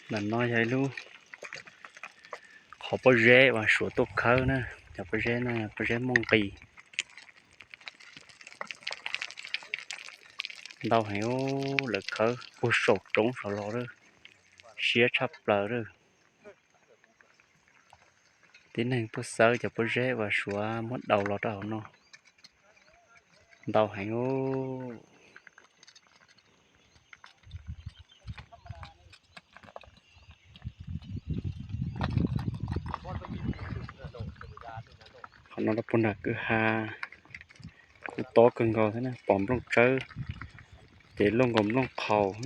Ntawm no yog ib lub qhov pob zeb uas Suav tuaj khawb na. Cov pob zeb no yog pob zeb muaj nqis ntau heev, lawv khawb puag saum roob saud los lawm, siab tshaj plaws lawm. Tib neeg tuaj xawb cov pob zeb uas Suav muab daus los rau hauv no ntau heev. Qhov no rau puag nram kwj ha, tob kawg nkaus thiab na, pom nplooj tsawb ces luaj nkaus nplooj qhaus.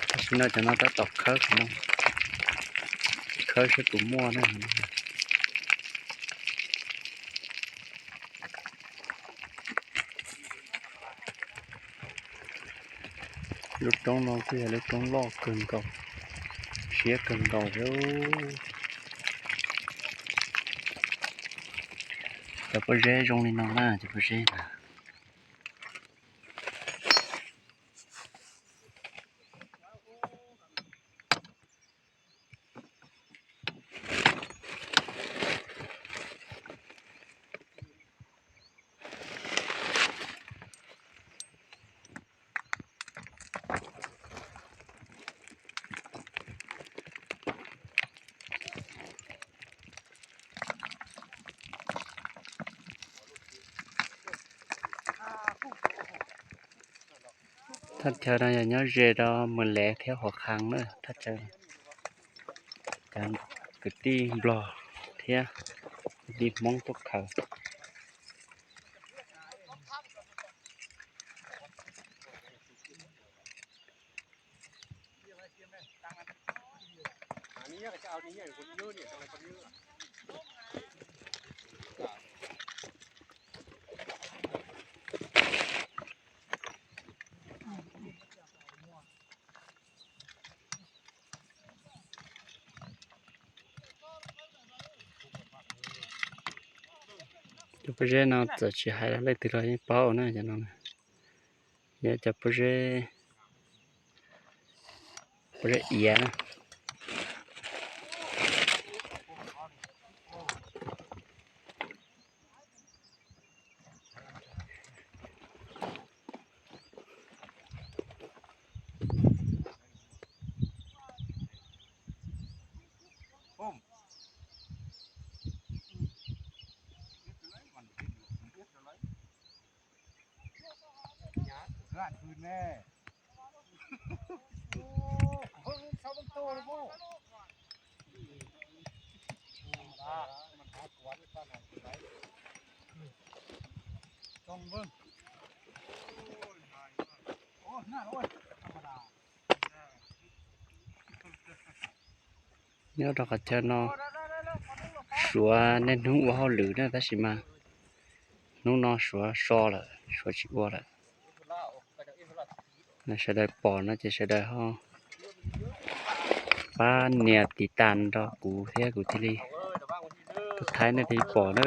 Tam sim no cov no tab tom khawb, khawb saib puas muaj na. Lub roob no kuj yog lub roob loj kawg nkaus, siab kawg nkaus thiab. Cov pob zeb zoo li no na, cov pob zeb na. Thaj chaw no yog nyob ze rau Mws Lev thiab Huam Khang na, thaj chaw cov kwv tij Nplog thiab kwv tij Hmoob tuaj khaws. Cov pob zeb no txawm tsis hais leej twg los yeej paub na, cov no yog cov pob zeb, pob zeb iav na. Nyob rau qhov chaw no Suav niaj hnub ua hauj lwm na, tab sis mas hnub no Suav so lawm, Suav tsis ua lawm. Sawv daws pom no ces sawv daws ho pab nias tiv tas rau kuv thiab kuv thiaj li, kuv thaij nej thiaj li pom na.